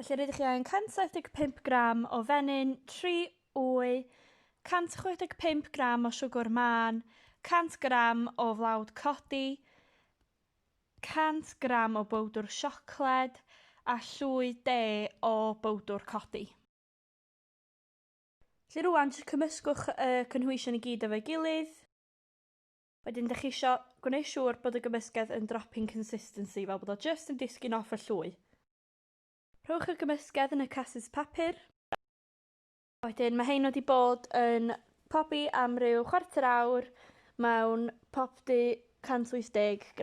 Felly rydych chi angen 175 gram o fenyn, 3 wy, 165 gram o siwgr mân, 100 gram o flawd codi, 100 gram o bowdwr siocled a llwy de o bowdwr codi. Felly rwan, jyst cymysgwch y cynhwysion i gyd efo'i gilydd. Wedyn dych chi isio gwneud siŵr bod y gymysgedd yn dropping consistency, fel bod o jyst yn disgyn off y llwy. Rhowch y gymysgedd yn y casys papur. Wedyn mae hein wedi bod yn pobi am ryw chwarter awr mewn popty 180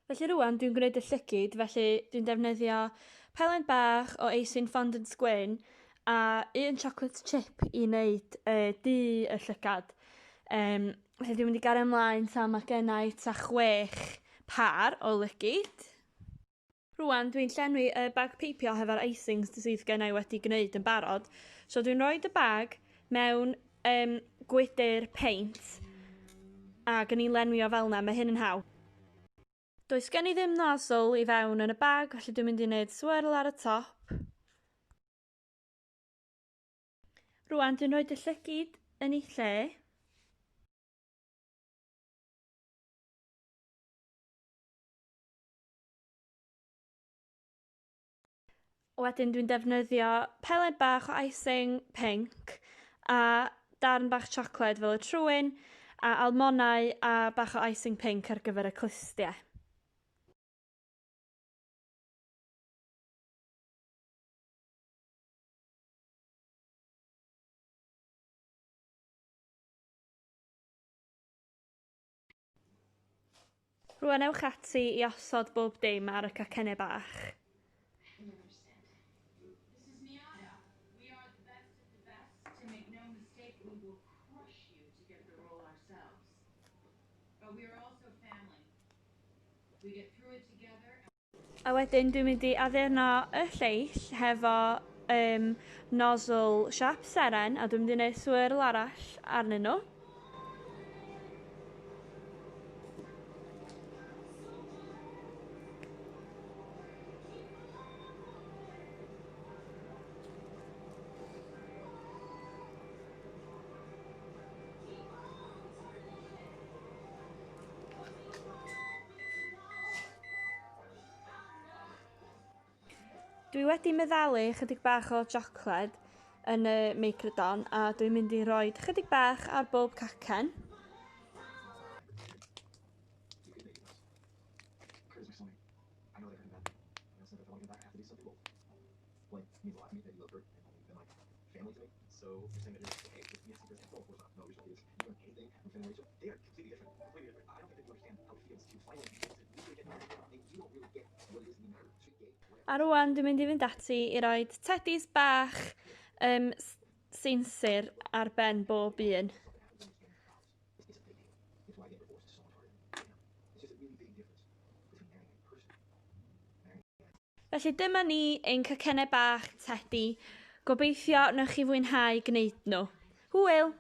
Felly rwan dwi'n gwneud y llygid, felly dwi'n defnyddio pelen bach o eisin fondant gwyn a un chocolate chip i wneud uh, du y llygad. Um, felly dwi'n mynd i gario ymlaen tan mae gennau ta chwech par o lygid. Rwan dwi'n llenwi y bag peipio hefo'r icings sydd gen i wedi gwneud yn barod. So dwi'n rhoi y bag mewn um, gwydr peint ac yn ei lenwi o fel yna, mae hyn yn haw. Does gen i ddim nozzle i fewn yn y bag, felly dwi'n mynd i wneud swirl ar y top. Rwan dwi'n rhoi y llygid yn ei lle. Wedyn dwi'n defnyddio peled bach o icing pinc a darn bach siocled fel y trwyn a almonau a bach o icing pinc ar gyfer y clustiau. Rwan ewch ati i osod bob dim ar y cacennau bach. A wedyn dwi'n mynd i addurno y lleill hefo um, nozzle siap seren a dwi'n mynd i wneud swirl arall arnyn nhw. Dwi wedi meddalu chydig bach o siocled yn y meicrodon a dwi'n mynd i roi chydig bach ar bob cacen. A rwan dwi'n mynd i fynd ati i roi teddies bach um, sinsir ar ben bob un. Felly dyma ni ein cacennau bach tedi. Gobeithio wnewch chi fwynhau gwneud nhw. Hwyl!